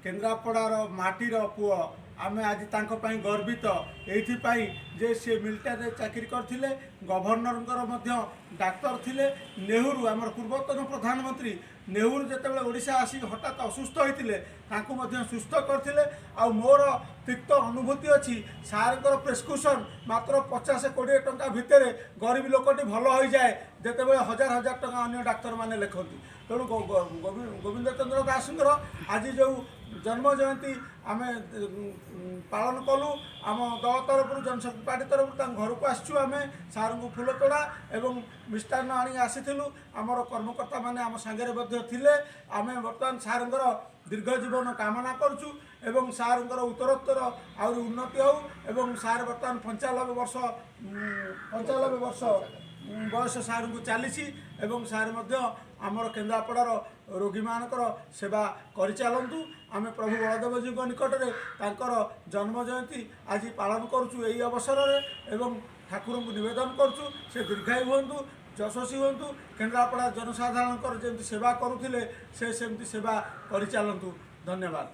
କେନ୍ଦ୍ରାପଡ଼ାର ମାଟିର ପୁଅ। ଆମେ ଆଜି ତାଙ୍କ ପାଇଁ ଗର୍ବିତ ଏଇଥିପାଇଁ ଯେ ସିଏ ମିଲିଟାରୀରେ ଚାକିରି କରିଥିଲେ, ଗଭର୍ଣ୍ଣରଙ୍କର ମଧ୍ୟ ଡାକ୍ତର ଥିଲେ। ନେହେରୁ, ଆମର ପୂର୍ବତନ ପ୍ରଧାନମନ୍ତ୍ରୀ ନେହେରୁ ଯେତେବେଳେ ଓଡ଼ିଶା ଆସି ହଠାତ୍ ଅସୁସ୍ଥ ହୋଇଥିଲେ, ତାଙ୍କୁ ମଧ୍ୟ ସୁସ୍ଥ କରିଥିଲେ। ଆଉ ମୋର ତିକ୍ତ ଅନୁଭୂତି ଅଛି, ସାର୍ଙ୍କର ପ୍ରେସ୍କ୍ରିପସନ୍ ମାତ୍ର 50 20 ଟଙ୍କା ଭିତରେ ଗରିବ ଲୋକଟି ଭଲ ହୋଇଯାଏ, ଯେତେବେଳେ ହଜାର ହଜାର ଟଙ୍କା ଅନ୍ୟ ଡାକ୍ତରମାନେ ଲେଖନ୍ତି। ତେଣୁ ଗୋବିନ୍ଦ ଚନ୍ଦ୍ର ଦାସଙ୍କର ଆଜି ଯେଉଁ ଜନ୍ମ ଜୟନ୍ତୀ ଆମେ ପାଳନ କଲୁ, ଆମ ଦଳ ତରଫରୁ, ଜନଶକ୍ତି ପାର୍ଟି ତରଫରୁ ତାଙ୍କ ଘରକୁ ଆସିଛୁ। ଆମେ ସାର୍ଙ୍କୁ ଫୁଲ ତୋଡ଼ା ଏବଂ ମିଷ୍ଟାନ୍ନ ଆଣି ଆସିଥିଲୁ। ଆମର କର୍ମକର୍ତ୍ତାମାନେ ଆମ ସାଙ୍ଗରେ ମଧ୍ୟ ଥିଲେ। ଆମେ ବର୍ତ୍ତମାନ ସାର୍ଙ୍କର ଦୀର୍ଘ ଜୀବନ କାମନା କରୁଛୁ ଏବଂ ସାର୍ଙ୍କର ଉତ୍ତରୋତ୍ତର ଆହୁରି ଉନ୍ନତି ହେଉ। ଏବଂ ସାର୍ ବର୍ତ୍ତମାନ 95 ବର୍ଷ, 95 ବର୍ଷ ବୟସ ସାର୍ଙ୍କୁ ଚାଲିଛି ଏବଂ ସାର୍ ମଧ୍ୟ ଆମର କେନ୍ଦ୍ରାପଡ଼ାର ରୋଗୀମାନଙ୍କର ସେବା କରିଚାଲନ୍ତୁ। ଆମେ ପ୍ରଭୁ ବଳଦେବଜୀଙ୍କ ନିକଟରେ ତାଙ୍କର ଜନ୍ମ ଜୟନ୍ତୀ ଆଜି ପାଳନ କରୁଛୁ ଏହି ଅବସରରେ ଏବଂ ଠାକୁରଙ୍କୁ ନିବେଦନ କରୁଛୁ, ସେ ଦୀର୍ଘାୟୁ ହୁଅନ୍ତୁ, ଯଶସ୍ୱୀ ହୁଅନ୍ତୁ। କେନ୍ଦ୍ରାପଡ଼ା ଜନସାଧାରଣଙ୍କର ଯେମିତି ସେବା କରୁଥିଲେ, ସେ ସେମିତି ସେବା କରିଚାଲନ୍ତୁ। ଧନ୍ୟବାଦ।